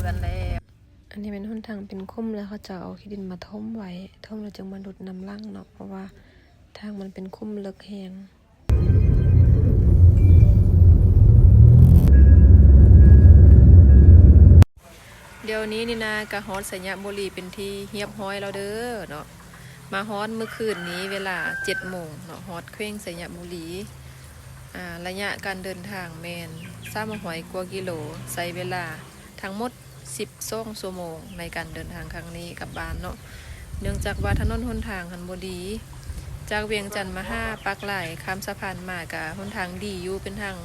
ອັນນີ້ແມ່ນຫົນທາງເປັນຂຸມ ແລ້ວເຂົາເຈົ້າເອົາຂີ້ດິນມາຖົມໄວ້ ຖົມແລ້ວຈຶ່ງມາຫຼຸດນ້ຳຫຼັງເນາະ ເພາະວ່າທາງມັນເປັນຂຸມເລິກແຮງ. ດຽວນີ້ນີ້ນາກະຮອດໄຊຍະບູລີເປັນທີ່ຮຽບຮ້ອຍແລ້ວເດີເນາະ. ມາຮອດມື້ຄືນນີ້ເວລາເຈັດໂມງເນາະ ຮອດແຂວງໄຊຍະບູລີ. ອາ ໄລຍະການເດີນທາງແມ່ນສາມຮ້ອຍກວ່າກິໂລ ໃຊ້ເວລາທັງໝົດສິບສອງຊົ່ວໂມງໃນການເດີນທາງຄັ້ງນີ້ກັບບ້ານເນາະ. ເນື່ອງຈາກວ່າຖະໜົນຫົນທາງຫັ້ນບໍ່ດີ ຈາກວຽງຈັນມາຫາປາກລາຍ ຂ້າມສະພານມາກະຫົນທາງດີຢູ່ ເປັນທາງ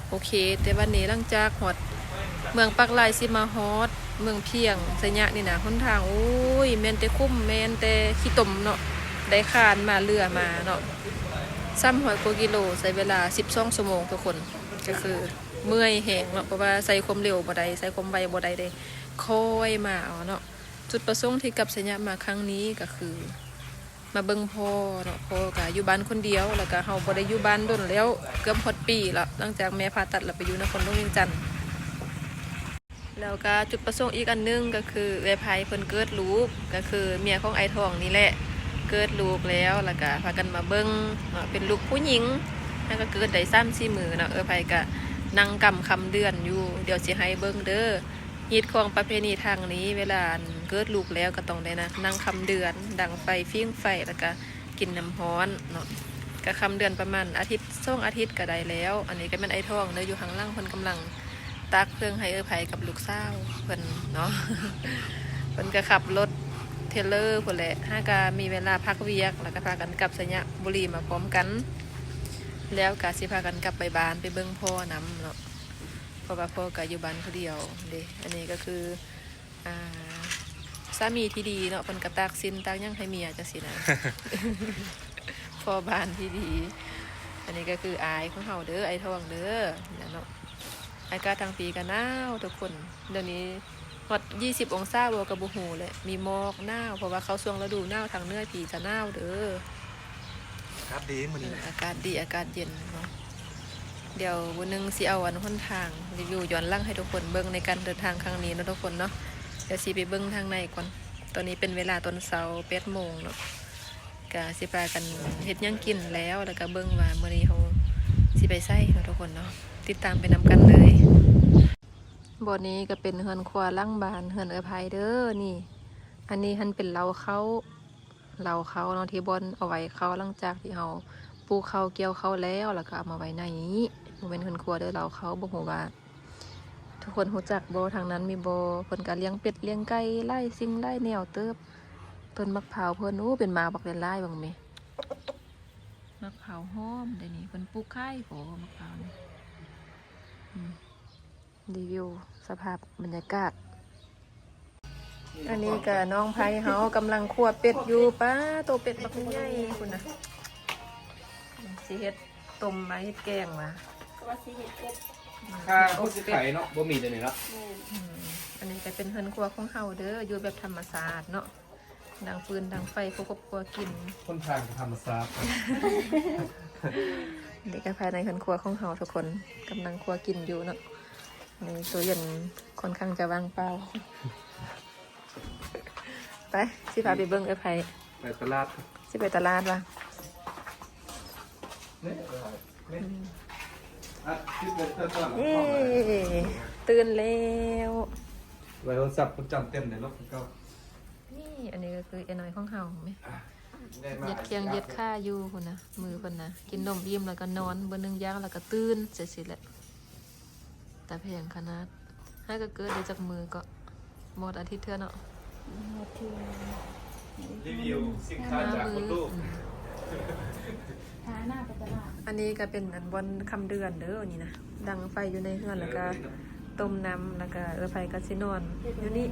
ໂອເຄ ແຕ່ບັດນີ້ຫຼັງຈາກຮອດເມືອງປາກລາຍ ຊິມາຮອດເມືອງພຽງໄຊຍະນີ້ນະ ຫົນທາງ ໂອ້ຍ ແມ່ນແຕ່ຂຸມ ແມ່ນແຕ່ຂີ້ຕົມເນາະ ໄດ້ຄານມາເຫຼືອມາເນາະ ສາມຮ້ອຍກວ່າກິໂລ ໃຊ້ເວລາສິບສອງຊົ່ວໂມງທຸກຄົນ. ກະຄືເມື່ອຍແຮງເນາະ ເພາະວ່າໃຊ້ຄວາມເລັວບໍ່ໄດ້ ໃຊ້ຄວາມໄວບໍ່ໄດ້ເດ້ ຄ່ອຍມາເອົາເນາະ. ຈຸດປະສົງທີ່ກັບໄຊຍະມາຄັ້ງນີ້ກະຄືມາເບິ່ງພໍ່ເນາະ ພໍ່ກະຢູ່ບ້ານຄົນດຽວ ແລ້ວກະເຮົາບໍ່ໄດ້ຢູ່ບ້ານດົນແລ້ວ ເກືອບຮອດປີລະ ຫຼັງຈາກແມ່ຜ່າຕັດແລ້ວໄປຢູ່ນະຄອນຫຼວງວຽງຈັນ. ແລ້ວກະຈຸດປະສົງອີກອັນໜຶ່ງກະຄືເອື້ອຍໄພເພິ່ນເກີດລູກ ກະຄືເມຍຂອງອ້າຍທອງນີ້ແຫຼະ ເກີດລູກແລ້ວ ແລ້ວກະພາກັນມາເບິ່ງເນາະ ເປັນລູກຜູ້ຍິງ ຫາກະເກີດໄດ້ສາມສີ່ມື້ເນາະ ເອື້ອຍໄພກະນັ່ງກຳຄຳເດືອນຢູ່ ດຽວຊິໃຫ້ເບິ່ງເດີ ຮີດຄອງປະເພນີທາງນີ້ ເວລາອັນເກີດລູກແລ້ວກະຕ້ອງໄດ້ນະ ນັ່ງຄຳເດືອນ ດັງໄຟ ຝີງໄຟ ແລ້ວກະ ກິນນ້ຳຮ້ອນເນາະ ກະຄຳເດືອນປະມານອາທິດສອງອາທິດກະໄດ້ແລ້ວ. ອັນນີ້ກະແມ່ນອ້າຍທອງເດີ ຢູ່ຂ້າງຫຼັງ ເພິ່ນກຳລັງຕາກເຄື່ອງໃຫ້ເອື້ອຍໄພກັບລູກສາວເພິ່ນເນາະ ເພິ່ນກະຂັບລົດເທລເລີພຸ້ນແຫຼະ ຫາກະມີເວລາພັກວຽກ ແລ້ວກະພາກັນກັບໄຊຍະບູລີມາພ້ອມກັນ ແລ້ວກະຊິພາກັນກັບໄປບ້ານ ໄປເບິ່ງພໍ່ນຳເນາະ ເພາະວ່າພໍ່ກະຢູ່ບ້ານຜູ້ດຽວເດ້. ອັນນີ້ກະຄື ອ່າ ສາມີທີ່ດີເນາະ ເພິ່ນກະຕາກສິ້ນຕາກຫຍັງໃຫ້ເມຍຈັ່ງຊີ້ນະ ພໍ່ບ້ານທີ່ດີ. ອັນນີ້ກະຄືອ້າຍຂອງເຮົາເດີ ອ້າຍທອງເດີ ນີ້ນະເນາະ. ອາກາດທາງພີກະໜາວທຸກຄົນ ດຽວນີ້ຮອດຊາວຫົກອົງສາບໍ່ກະບໍ່ຮູ້ແຫຼະ ມີໝອກ ໜາວ ເພາະວ່າເຂົ້າຊ່ວງລະດູໜາວ ທາງເໜືອພີຈະໜາວເດີ. ອາກາດດີມື້ນີ້ນະ ອາກາດດີ ອາກາດເຢັນເນາະ. ດຽວມື້ໜຶ່ງຊິເອົາອັນຫົນທາງ ຣີວິວຍ້ອນຫຼັງໃຫ້ທຸກຄົນເບິ່ງໃນການເດີນທາງຄັ້ງນີ້ເນາະທຸກຄົນເນາະ. ດຽວຊິໄປເບິ່ງທາງໃນກ່ອນ ຕອນນີ້ເປັນເວລາຕອນເຊົ້າແປດໂມງເນາະ ກະຊິພາກັນເຮັດຫຍັງກິນແລ້ວ ແລ້ວກະເບິ່ງວ່າມື້ນີ້ເຮົາຊິໄປໃສເນາະທຸກຄົນເນາະ ຕິດຕາມໄປນຳກັນເລີຍ. ບ່ອນນີ້ກະເປັນເຮືອນຄົວຫຼັງບ້ານ ເຮືອນເອື້ອຍໄພເດີນີ້. ອັນນີ້ຫັ້ນເປັນເລົ້າເຂົ້າ ເລົ້າເຂົ້າເນາະ ທີ່ບ່ອນເອົາໄວ້ເຂົ້າ ຫຼັງຈາກທີ່ເຮົາປູກເຂົ້າກ່ຽວເຂົ້າແລ້ວ ແລ້ວກະເອົາມາໄວ້ໃນນີ້. ບໍ່ແມ່ນເຮືອນຄົວເດີ ເລົ້າເຂົ້າ ບໍ່ຮູ້ວ່າທຸກຄົນຮູ້ຈັກບໍ່ ທາງນັ້ນມີບໍ່. ເພິ່ນກະລ້ຽງເປັດລ້ຽງໄກ່ ຫຼາຍສິ່ງຫຼາຍແນວເຕີບ. ຕົ້ນໝາກພ້າວເພິ່ນ ໂອ້ ເປັນໝາກບັກຫຼາຍໆ ເບິ່ງແມ ໝາກພ້າວຫອມເດນີ້ ເພິ່ນປູກຂາຍບໍ່ໝາກພ້າວນີ້. ອືມ ຣີວິວສະພາບບັນຍາກາດ. ອັນນີ້ກະນ້ອງໄພເຮົາກຳລັງຂົ້ວເປັດຢູ່ ປ້າ ໂຕເປັດບັກໃຫຍ່ພຸ້ນນະ ຊິເຮັດຕົ້ມຫວາ ເຮັດແກງຫວາ ກະວ່າຊິເຮັດອົບ ຄ່າຜູ້ຊິຂາຍເນາະ ບໍ່ມີດຽວນີ້ເນາະ. ອືມ ອັນນີ້ກະເປັນເຮືອນຄົວຂອງເຮົາເດີ ຢູ່ແບບທຳມະຊາດເນາະ ດັງຟືນດັງໄຟ ຄົບຄົບຄົວກິນ ຫົນທາງທຳມະຊາດ. ນີ້ກະພາຍໃນເຮືອນຄົວຂອງເຮົາທຸກຄົນ ກຳລັງຄົວກິນຢູ່ເນາະ. ໃນຕູ້ເຢັນຄ່ອນຂ້າງຈະວ່າງເປົ່າ. ໄປ ຊິພາໄປເບິ່ງເອື້ອຍໄພ ໄປຕະຫຼາດ ຊິໄປຕະຫຼາດຫວາ. ເອີ ຕື່ນແລ້ວ ໄວ້ໂທລະສັບປະຈຳເຕັມໃນລົດເກົ່າ. ນີ້ ອັນນີ້ກະຄືເອື້ອຍນ້ອຍຂອງເຮົາແມ ອ່ະ ຍັດແຂ້ງຍັດຂາຢູ່ພຸ້ນນະ ມືເພິ່ນນະ ກິນນົມອີ່ມແລ້ວກະນອນ ເບິ່ງໜຶ່ງຢ່າງແລ້ວກະຕື່ນ ຈັ່ງຊີ້ແຫຼະ ຕາແພງຂະໜາດ. ຫາກະເກີດໄດ້ຈັກມື້ເກາະ ໝົດອາທິດເທື່ອເນາະ. ໝົດເທື່ອ ຣີວິວສິນຄ້າຈາກມົດລູກ. ອືມ ອັນນີ້ກະເປັນອັນບ່ອນຄຳເດືອນເດີ ນີ້ນະ ດັງໄຟຢູ່ໃນເຮືອນ ແລ້ວກະຕົ້ມນ້ຳ ແລ້ວກະເອື້ອຍໄພກະຊິນອນຢູ່ນີ້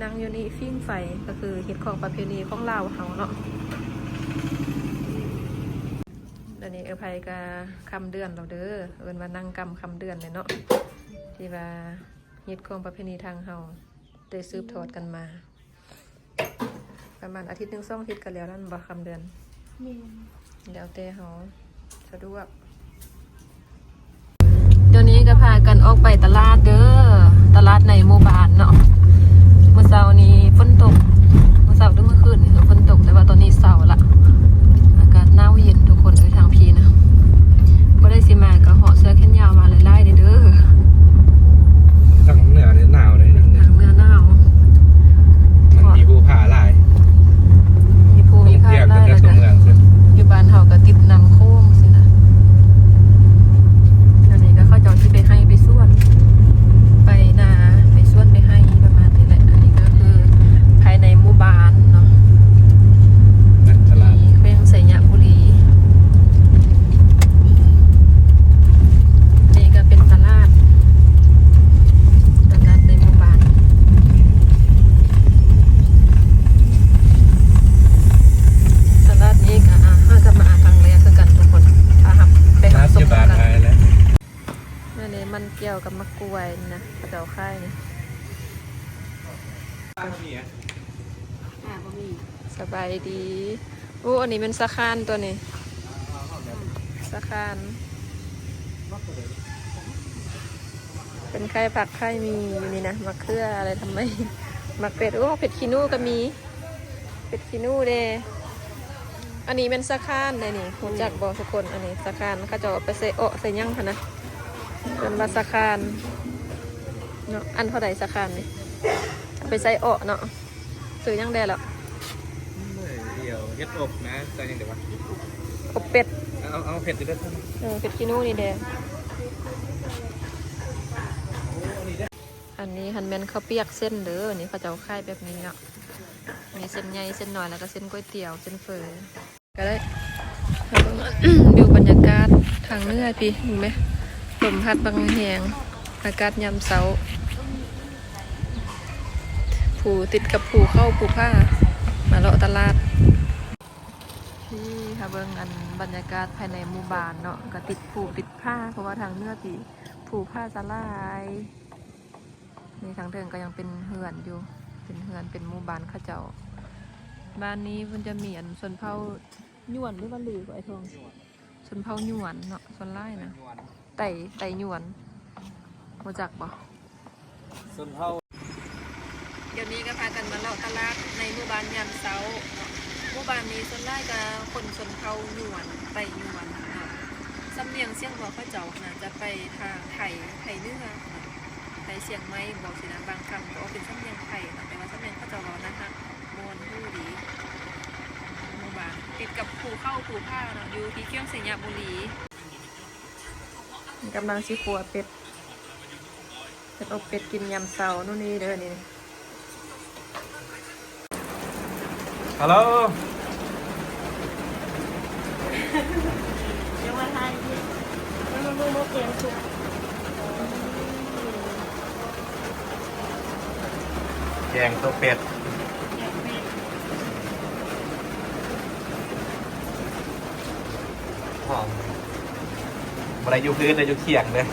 ນັ່ງຢູ່ນີ້ ຝີງໄຟ ກະຄືຮີດຄອງປະເພນີຂອງລາວເຮົາເນາະ. ດຽວນີ້ເອື້ອຍໄພກະຄຳເດືອນແລ້ວເດີ ເອີ້ນວ່ານັ່ງກຳຄຳເດືອນເລີຍເນາະ ທີ່ວ່າຮີດຄອງປະເພນີທາງເຮົາໄດ້ສືບທອດກັນມາ. ປະມານອາທິດໜຶ່ງສອງອາທິດກະແລ້ວນັ້ນບໍ່ ຄຳເດືອນ? ແມ່ນ ແລ້ວແຕ່ເຮົາສະດວກ. ດຽວນີ້ກະພ ພາກັນອອກໄປຕະຫຼາດເດີ ຕະຫຼາດໃນໝູ່ບ້ານເນາະ. ມື້ເຊົ້ານີ້ຝົນຕົກ ມື້ເຊົ້າຫຼືມື້ຄືນນີ້ກໍຝົນຕົກ ແຕ່ວ່າຕອນນີ້ເຊົາລະ ອາກາດໜາວເຢັນທຸກຄົນເອີຍ ທາງພີ້ນະ. ຜູ້ໃດຊິມາກໍເຫາະເສື້ອແຂນຍາວມາຫຼາຍໆເດີ. ທາງເໜືອນີ້ໜາວເດ້ ທາງເໜືອໜາວ ມັນມີພູຜາຫຼາຍ ມີພູມີຜາຫຼາຍ ແລ້ວກໍຢູ່ບ້ານເຮົາກໍຕິດນ້ຳໂຂງຊີ້ນະ. ອັນນີ້ກໍເຂົາເຈົ້າຊິໄປໄຮ່ໄປສວນ ໄປນາໄປສວນໄປໄຮ່ປະມານນີ້ແຫຼະ. ອັນນີ້ກໍຄືພາຍໃນໝູ່ບ້ານເນາະ ທີ່ແຂວງໄຊຍະບູລີ. ນີ້ກໍເປັນຕະຫຼາດ ຕະຫຼາດໃນໝູ່ບ້ານ. ຕະຫຼາດນີ້ກໍ ອາ ເຮົາກໍມາຄັ້ງແລກຄືກັນທຸກຄົນ ຖ້າຮັບໄປຮັບຊົມນຳກັນ. ອັນນີ້ມັນກ່ຽວກັບໝາກກ້ວຍນີ້ນະ ເຂົາເຈົ້າຂາຍນີ້. ສະບາຍດີ. ໂອ້ ອັນນີ້ແມ່ນສາຄານຕົວນີ້ ສາຄານ ເປັນຂາຍຜັກຂາຍໝີ່ຢູ່ນີ້ນະ. ມະເຂືອອະໄລທຳໄມ ໝາກເຜັດ ໂອ້ ຜັກຂີ້ໜູກໍມີ ຜັກຂີ້ໜູເດ້. ອັນນີ້ແມ່ນສາຄານເດ້ນີ້ ຮູ້ຈັກບໍ່ທຸກຄົນ? ອັນນີ້ສາຄານ ເຂົາເຈົ້າເອົາໄປໃສ່ເອາະໃສ່ຫຍັງຫັ້ນນະ ເອີ້ນວ່າສາຄານເນາະ. ອັນເທົ່າໃດສາຄານນີ້? ເອົາໄປໃສ່ເອາະເນາະ. ຊື້ຫຍັງແດ່ລະ? ດຽວເຮັດອົບນະ ໃສ່ຫຍັງແດ່ວະ? ອົບເປັດ ເອົາ ເອົາເຜັດຢູ່ເດີ. ເອີ ຜັກຂີ້ໜູນີ້ແດ່. ອັນນີ້ຫັ້ນແມ່ນເຂົ້າປຽກເສັ້ນເດີ ນີ້ເຂົາເຈົ້າຂາຍແບບນີ້ເນາະ ມີເສັ້ນໃຫຍ່ ເສັ້ນນ້ອຍ ແລ້ວກໍເສັ້ນກ໋ວຍຕຽວ ເສັ້ນເຝີ. ກໍໄດ້ ເບິ່ງວິວບັນຍາກາດທາງເໜືອພີ້ ເຫັນໄໝ? ລົມພັດບັກແຮງ ອາກາດຍາມເຊົ້າ ພູ ຕິດກັບພູເຂົາພູຜາ ມາເລາະຕະຫຼາດ. ພີ້ ຖ້າເບິ່ງອັນບັນຍາກາດພາຍໃນໝູ່ບ້ານເນາະ ກໍຕິດພູຕິດຜາ ເພາະວ່າທາງເໜືອພີ້ ພູຜາຈະຫຼາຍ. ນີ້ທາງເທິງກໍຍັງເປັນເຮືອນຢູ່ ເປັນເຮືອນ ເປັນໝູ່ບ້ານເຂົາເຈົ້າ. ບ້ານນີ້ເພິ່ນຈະມີອັນຊົນເຜົ່າຍວນ ຫຼືວ່າລື ອ້າຍທອງ? ຊົນເຜົ່າຍວນເນາະ ສ່ວນຫຼາຍນະ ໄຕ ໄຕຍວນ ຮູ້ຈັກບໍ່? ຊົນເຜົ່າ ດຽວນີ້ກໍພາກັນມາເລາະຕະຫຼາດໃນໝູ່ບ້ານຍາມເຊົ້າເນາະ. ໝູ່ບ້ານນີ້ສ່ວນຫຼາຍກໍຄົນຊົນເຜົ່າຍວນ ໄຕຍວນເນາະ. ສຳນຽງສຽງເວົ້າເຂົາເຈົ້ານະ ຈະໄປທາງໄທ ໄທເໜືອເນາະ ໄທຊຽງໃໝ່ບໍຊີ້ນະ ບາງຄຳກໍອອກເປັນສຳນຽງໄທເນາະ ແຕ່ວ່າສຳນຽງເຂົາເຈົ້າເວົ້າໜ້າຮັກ ມ່ວນຫູດີ. ໝູ່ບ້ານຕິດກັບພູເຂົາພູຜາເນາະ ຢູ່ທີ່ແຂວງໄຊຍະບູລີ. ກຳລັງຊິຂົ້ວເປັດ ເຮັດອົບເປັດກິນຍາມເຊົ້າໂນ່ນນີ້ເດີນີ້. ຮັລໂຫຼ ຍັງວ່າຖ່າຍຢູ່ ແລ້ວມັນບໍ່ໝົດແກງສຸກ ແກງຕົວເປັດ ແກງເປັດ ຫອມ ບໍ່ໄດ້ຢູ່ພື້ນ ໄດ້ຢູ່ຂຽງເດີ.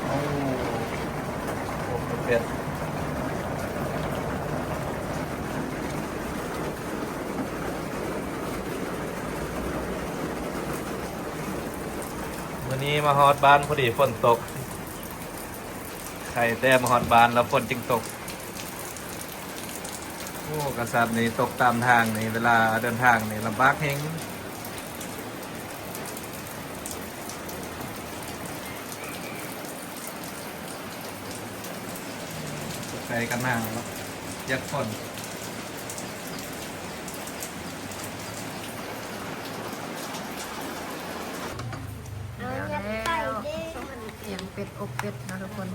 ໂອ້ ເປັດ ມື້ນີ້ມາຮອດບ້ານພໍດີຝົນຕົກ ໄຄແຕ່ມາຮອດບ້ານແລ້ວຝົນຈຶ່ງຕົກ. ໂອ້ ກະສັບນີ້ຕົກຕາມທາງນີ້ ເວລາເດີນທາງນີ້ລຳບາກແຮງ. ໃສ່ກັນໜາວເນາະ ຢາກຝົນ. ແລ້ວ ແລ້ວ ແກງເປັດ ອົບເປັດເນາະທຸກຄົນ.